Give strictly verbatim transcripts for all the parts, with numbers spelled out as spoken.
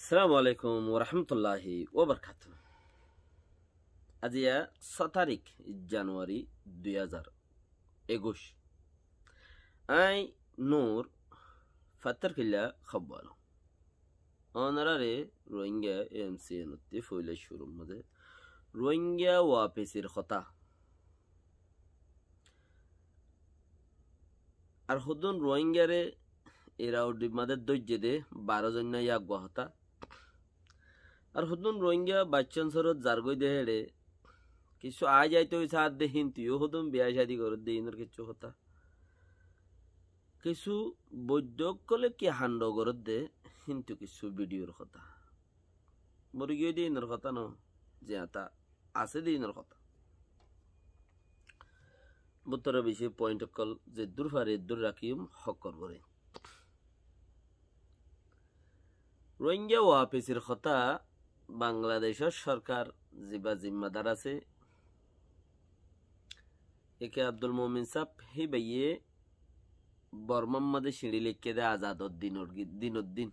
Assalamu alaikum warahmatulláhi wabarakátuhu. Aijja só tarík januwari dui házar ekuic. Aññí Nur Fattar Killa Khabbal. Ónorare Rohingya M C N ottú foila cúrur mazé Rohingya wafesir hotá. Ar hodún Rohingyare Irauddin mazé dóijje dé baró zon né yá eggúa hotá. Ar hodún Rohingya baccán sorot zargói dé héçe kissú aái zaito ói saádde, híntu yó hodún biyá cádi gorédde, inor kissú hotá. Kissú boiddo ókkole ki handho gorédde, híntu kissú bidiyór hotá. Mori giyói dé inor hotá no, ziyáñta asé dé inor hotá. Bútore bicí point ókkol zeddúr fari eddúr rakíyum hókkor goré. Rohingya wafesir hotá Bangladecór sorkar ziba zimmadar asé, A K Abdul Momin sáb híbaye Bormár mazé siñçí leikké dé azador dinor gi-, dinor din.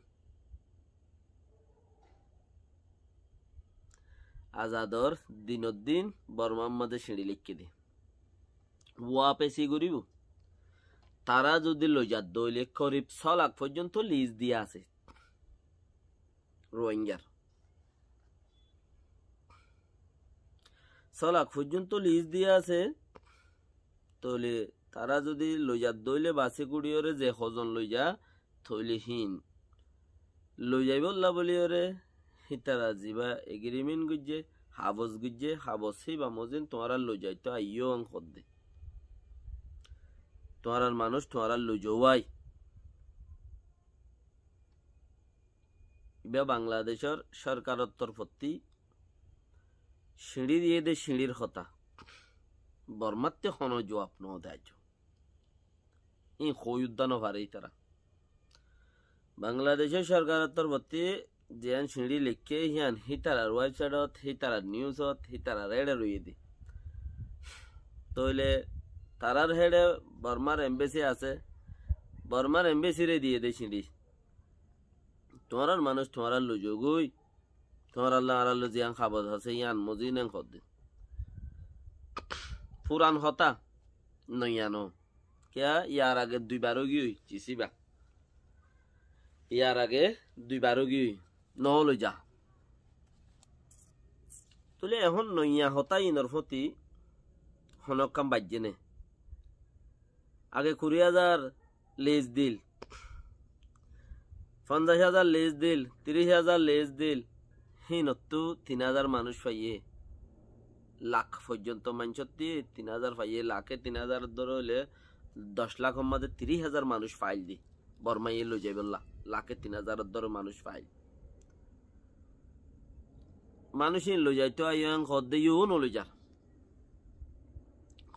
Azador dinor din Bormár mazé siñçí leikké dé. Wafesi goríbou. Tará zudi loizadde óile korib só lak foijjonto lis diya asé Rohingyar. Só lak foijjonto lis diya asé. Tóile tará zudi loizadde óile basi kuçiyóre ze hozon loiza, tóile hín loizaibólla bóliyoré hítara ziba agreement goijjé, habos goijjé, habos híba mozin tuáñra loizaito aiyó en hoddé. Tuáñrar manúic tuáñra loizawái. Ibá Bangladecór sorkaror torfottí siñçí diyé dé siñçír hotá. Bormátte honó juab no dé aijjó. Ín hoói uddá no faré ítara. Bangladecór sorkaror torfottí ziyán siñçí leikké, híyan hítarar website ot, hítarar news ot, hítarar héçe roiyé dé. Tóile tarár héçe Bormár embassy asé, Bormár embassy re diyé dé siñçí. Tuáñrar manúic tuáñra loizogói. Tuáñrallá añárallá ziyán habos asé, yían mozin en hoddé. Furan hotá, noiya no. Kiyá, yar age duibar óigiyoi, cisíba. Yar age duibar óigiyoi, no loiza. Tóile ehón noiya hotá inor fóti honókkan baijjé né. Age kuri házar lis dil, fonzaic házar lis dil, tiríc házar lis dil, hínottú tin házar manúic faiyé. Lak foijjonto maincótti tin házar faiyé, lake tin házar dóre óile doc lakor mazé tiríc házar manúic fail dé. Bormáye loizaibólla, lake tin házar dóre manúic fail. Manúic ín loizaito aiyó en hoddé yó no loizar.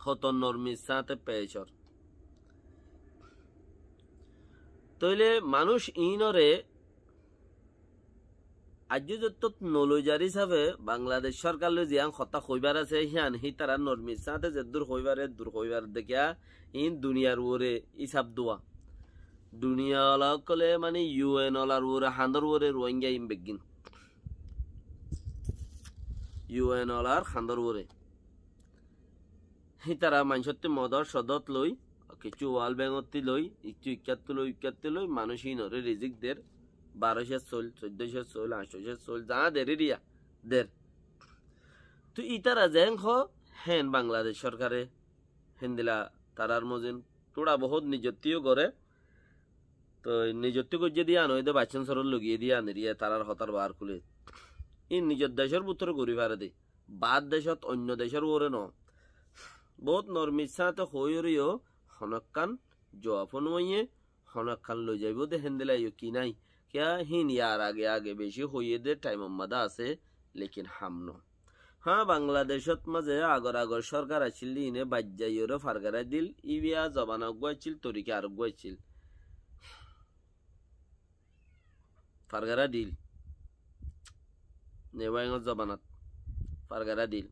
Hoto normir sáñte pecor. Tóile manúic ínoré aijjó zottót no loizar hísafe Bangladec sorkar loi ziyán hotá hoibár asé, híyan hítara normir sáñte zeddúr hoibár, eddur hoibár dé kiyá, ín duniyar uore hísab duwa. Duniya ola ókkole mani U N olar uore, hañdor uore Rohingya ín beggín. U N olar hañdor uore. Hítara maincótti modot sodot loi, kissú World Bank ottí loi, ikkú ikkáttú loi, ikkáttú loi, manúic ínoré rizik der, baró cér soil, soiddó cér soil, añctó cér soil, zañá der eriya der. Tói ítara zeén hoó, héen Bangladec sorkare héndilla tarár mozin túra bohút nizottí yó goré. Tói nizottí goijjé dé yían óiye dé baccán sorot logiyé dé yían eriya tarár hotár baár kúle. Ín nizor decór bútore gorí fare dé. Baár decót oinno decór uore noó. Bohút normir sáñte hoóiyoré yó honókkan juab no aiyé, honókkan loizaibóu dé héndilla yó ki nái. Kiyá hín yar age age bicí hoiyé dé thaimor mazé asé, lékin ham noó. Hañ, Bangladecót mazé agor agor sorkar accíl dé íne baijjaiyoré fargarái dil, íba zobana uggúa accíl, torika ar uggúa accíl. Fargarái dil. Newaingor zobanat fargarái dil.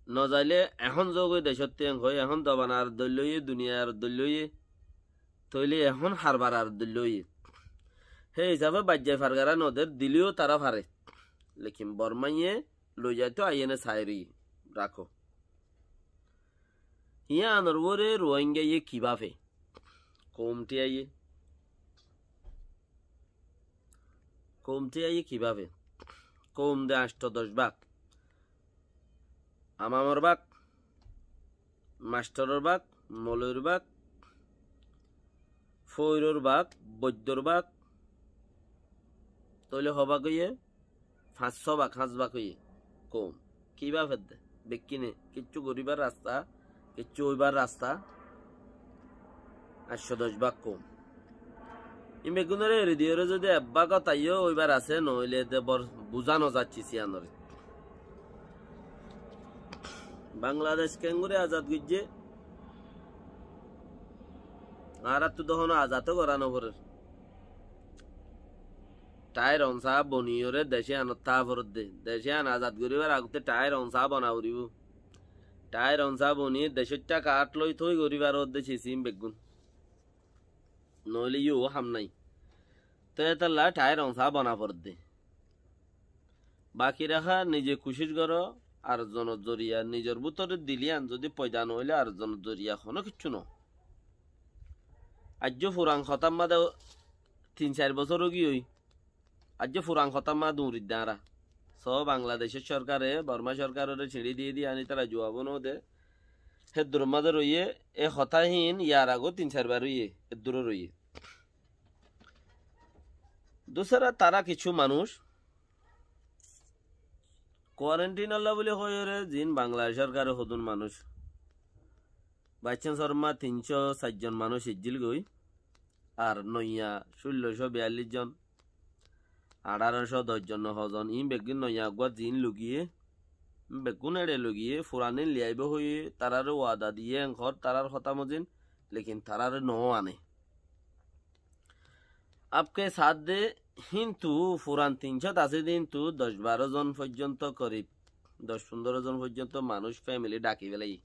Nozailé ehón zogói decótti en hoói, ehón zobana ar doilla óiye, duniya ar doilla óiye. Tóile ehón harbar ar doilla óiye. Hé hísafe baijjai fargara no der, dileyó tará fare. Lekin Bormaye loi zaito aiyéne sairi rakó. Híyanor uore Ruáingaye ki bafe? Koum thíyaye. Koum thíyaye ki bafe? Koum de ancto doc bák. Amamor bák, mastoror bák, moloir bák, foiror bák, boiddor bák, tóile hó bák óiye? Fañs só bák, háñs bák óiye koum. Ki báfe de? Bekkíne, kiccú goríbar rasta, kiccú óibar rasta, ancto doc bák koum. Ín beggúnore eri diyóre zodi ek bák otaiyó óibar asé, noóile de bor buzá no zaccí siyanore. Bangladec keéngorí azad goijjé? Añáráttu de honó azad ó gorá no forer. Tháir onsa boniyóre dec iyánot táa foredde. Dec iyán azad goríbar agottí tháir onsa bona foribó. Tháir onsa boni decóitta kath loi tói goríbar ódde cisím beggún. Noóile yó ham nái. Tói étalla tháir onsa bona foredde. Baki raká nize kucíc goró, ar zonor zoriya nizor bútore dil iyán zodi foida noóile ar zonor zoriya honó kiccú noó. Aijjó furan hotár mazé tin sair bosór ói giyói. Aijjó furan hotár mazé duñridde añára. Só Bangladecór córkare, Bormá córkaroré ciñçí diyé diyé aní tará juwab ó no de. Héddur mazé roiyé, e hotá hín yar agó tin sair bar óiye, héddur ó roiyé. Dusára tará kiccú manúic kuarentinolla buli hoiyóre ziín Bangladec córkare hodún manúic Baiccán Sorma tin có sair zon manúic ezzíl goi, ar noiya cúllo có biyallíc zon, añçáro có doc zon no hozon, iín beggún noiya eggúa ziín lugiyé, beggún eçe lugiyé, furanín liyaibóu hoiyé, taráre wada diyé, enkor tarár hotá mozin, lekin taráre noó ané. Afke saádde híntu furan tin cót asé de híntu doc baró zon foijjónto korib, doc fundóro zon foijjónto manúic fémili dhaki félaiyé.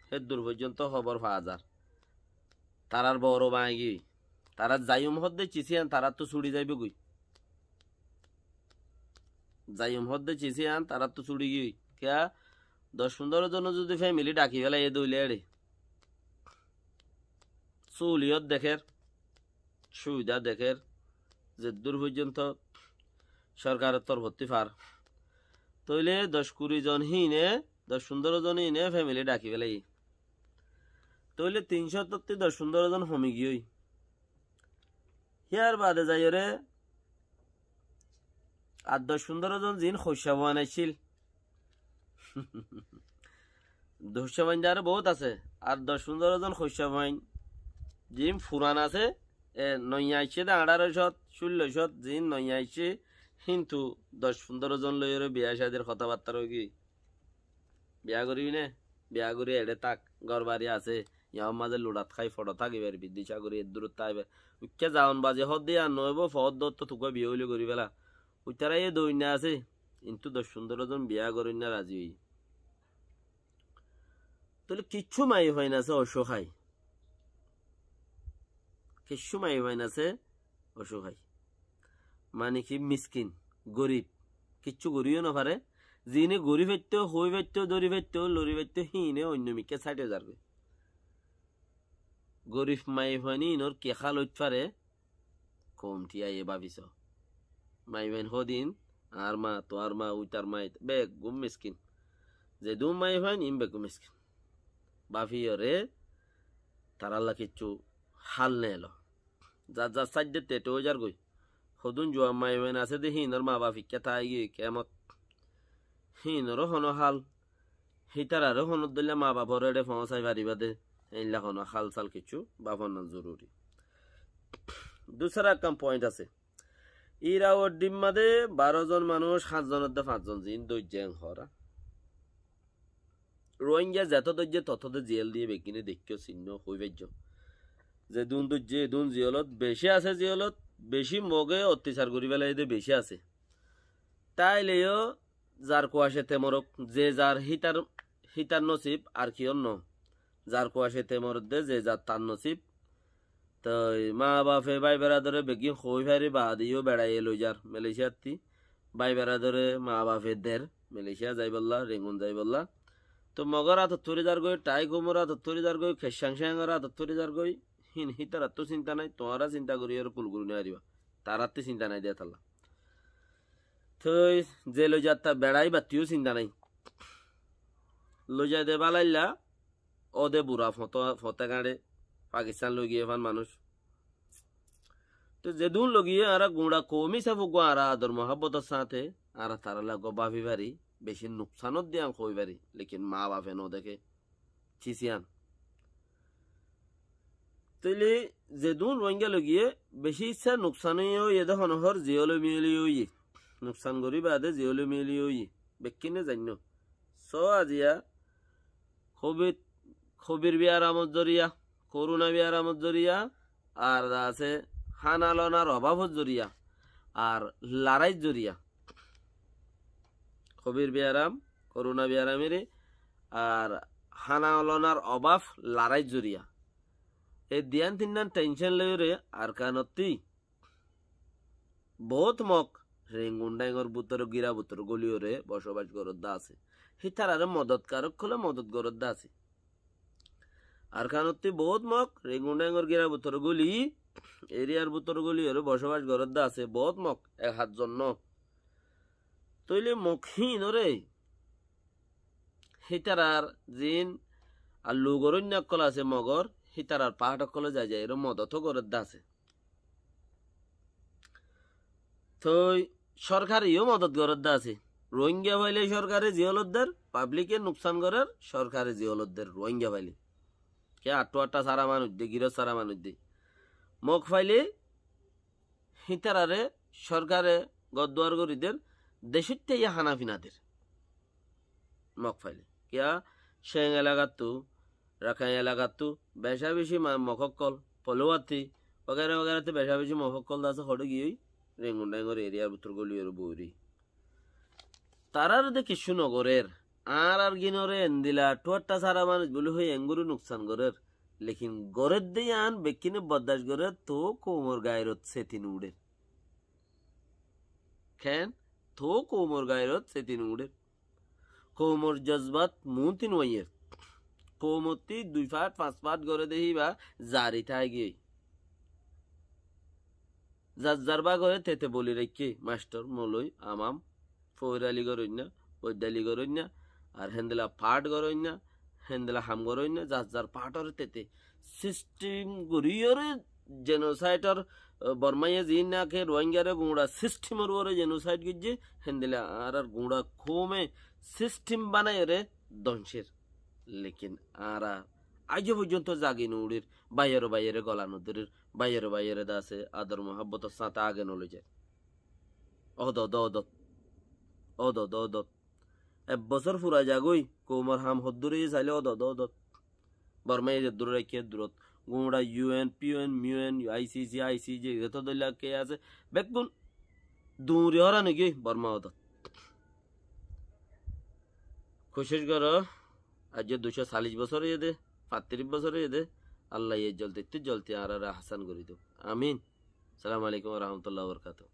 Héddur foijjónto hóbor faa zar. Tarár bouro bañgi, tarár zaiyum hódde cisíyan taráttu súçi zaibói goi. Zaiyum hódde cisíyan taráttu súçi giyói. Kiyá? Doc fundóro zone zudi fémili dhaki félaiyé de óile eçe súliyót dekér, cúbida dekér, zeddúr foijjónto córkaror torfottí far. Tóile doc kuri zon híine, doc fundóro zon híine fémili dhaki félaiyé. Tóile tin cótottí doc fundóro zon homi giyói. Híyar baade zaiyóre ar doc fundóro zon ziín hoicca fuain aiccíl. Hoicca fuain de aró boóut asé. Ar doc fundóro zon hoicca fuain ziín furan asé, e, noiya aiccé de añçáro cót, cúllo cót, ziín noiya aiccé, híntu doc fundóro zon loiyóre biyá cádir hotábattar ói giyói. Biyá goríbi né? Biyá gorí eçé ták, gór bari asé, yíanor mazé luçat hái foço táki faribí, dicá gorí eddúrot táki faribí. Uikká zaon bazi hoódde yían noóibou, foódde ottó tuggúa biyá óile gorí féla. Uitará yé doinna asé, intú doc fundóro zon biyá goróinna razi óiye. Tóile kiccú maiyafuain asé ocúk hái. Kiccú maiyafuain asé ocúk hái. Mani ki miskin, gorib, kiccú gorí yó nofaré. Ziíne gorí faittó, hoói faittó, dóri faittó, lori faittó, híine oinno mikká sáithoi zargói. Gorib maiyafuain inor ki hál óit faré, koum thíyaye báfi soó. Maiyafuain hodin, añár ma, tuáñr ma, uitar ma, beggún miskin. Zedún maiyafuain, iín beggún miskin. Báfiyoré tarálla kiccú hál neeló. Zar zar sáidde teṭe ói zargói. Hodún juan maiyafuain asé de híinor ma baf ikká táki giyói kemot. Híinoró honó hál, hítararé honó dóilla ma bafór eçé foóñsai faribá de, héinla honó hál sál kiccú báfonnan zoruri. Dusara ekkán point asé. Irawaddim mazé baró zon manúic, háñt zonor de fañs zon ziín dóijje en hoóra. Ruáingga zetó dóijje totó de ziyól diyé beggíne deikkó, sinnó, hoói faijjó. Zedún dóijje edún ziyólot, bicí asé ziyólot, bicí Moge ottasar gorí félaiyé de bicí asé. Táile yó zar kuace te morok, ze zar hítar, hítar nosib ar kiyór noó. Zar kuace te morodde ze zar tar nosib, Toi maa bafe bái beradore beggín hoói fari baade yó beçaiye loizar Malaysiattí. Bái beradore maa bafe der Malaysia zaibolla, Rengun zaibolla. Toi Mogor átot fori zargoi, Thai koumor átot fori zargoi, Kessang Sengor átot fori zargoi, hín hítarattú sinta nái, tuáñra sinta gorí aró kul gorí no fariba. Tarattú sinta nái de tálla. Toi ze loizar ta beçai battiyó sinta nái. Loizai de bálailla, óde bura foto, fote gañçe, Pakistan loi giyé fán manúic. Toi zedún loi giyé añára guñça koum hísafe uggúa añára ador muhábbotor sáñte añára tarálla uggúa báfi fari, beci nuksanot de yián hoói fari, lekin maa bafe no deké. Cis yián. Tóile zedún Rohingya loi giyé beci issá nuksan óiye, óiye de honóhor ziyóle miyóle óiye. Nuksan gorí baade ziyóle miyóle óiye. Bekkúne zainnó. Só aziya Covid, Covid biyaramor zoriya, korona biyaramor zoriya, ar asé hána lonar obáfor zoriya, ar laráir zoriya. Covid biyaram, korona biyaramere, ar hána lonar obáf laráir zoriya. E diyan tinnán thencon loiyóre Arkanottí boóut Mog Rengun Dhaingor bútore, gíra bútore góliyoré bocóbac goródde asé. Hítararé modotkarok ókkole modot goródde asé. Arkanottí boóut Mog Rengun Dhaingor gíra bútore góli, eriyar bútore góliyoré bocóbac goródde asé. Boóut Mog, ek házar zon no. Tóile Mog híinoré hítarar ziín ar lugor óinna ókkol asé Mogor, hítarar paáth ókkole zai zaiyóre modot ó gorédde asé. Toi sorkare yó modot gorédde asé. Rohingya faile sorkare ziyólodder, pablike nuksan gorér, sorkare ziyólodder Rohingya faile. Ke aṭṭu aṭṭa sára manúic de, girós sára manúic de. Mog faile hítararé sorkare gór duar gorí der, decóitte yá hána fina der. Mog faile. Kiyá Ceng elakattú, Rakhain elakattú, beca beci ma-, Mog ókkol, Poluwatti, wagera wagerattú beca beci Mog ókkol de asé, hoçé giyói, Rengun Dhaingor eriyar bútore góliyoré boói roi. Taráre de kiccú nogorér. Añárar gínoré endila aṭṭu aṭṭa sára manúic buli hoi enggori nuksan gorér. Lekin gorédde yián bekkúne boddac gorér, toóu koumor gairot seti nuuçér. Keén? Toóu koumor gairot seti nuuçér. Koumor jozbat muúnti nuaiyér. Koumottí dui faáth, fañs faáth goré de híba zari táigiyoi. Zar zar bágore tete boli raikké, mastor, moloi, amam, foirali goróinna, boiddali goróinna, ar héndila paáth goróinna, héndila ham goróinna, zar zar paáthoré tete. Sistim goríyoré jenosaidor, e, Bormáye ziín nake Ruáingaré guñça sistimor uore jenosaid goijjé, héndila añárar guñça koume sistim banaiyóre dóncer. Lekin añára aijjó foijjonto zagi nouçír, báiyore báiyore gola nodórir, báiyore báiyore de asé ador muhábbotor sáñte age noloizair. Ódot, ódot. Ódot, ódot. Ek bosór furai zagói, koumor ham hoddúr óiye sailé ódot, ódot. Bormáye zeddúr raikké eddúrot. Guñça yu en, pu en, mu en, ai si si, ai si je, zeto dóilla ke asé, bekkún duñri hóran óigiyoi Bormá ódot. Kucíc goró, aijjó duicó callic bosór óiye dé, fañttiríc bosór óiye dé, Allaye zoldittú zoldi añáráre ahsán gorí douk. Amin. Assalamu alaikum wa rahmatullahi wa barakatuhu.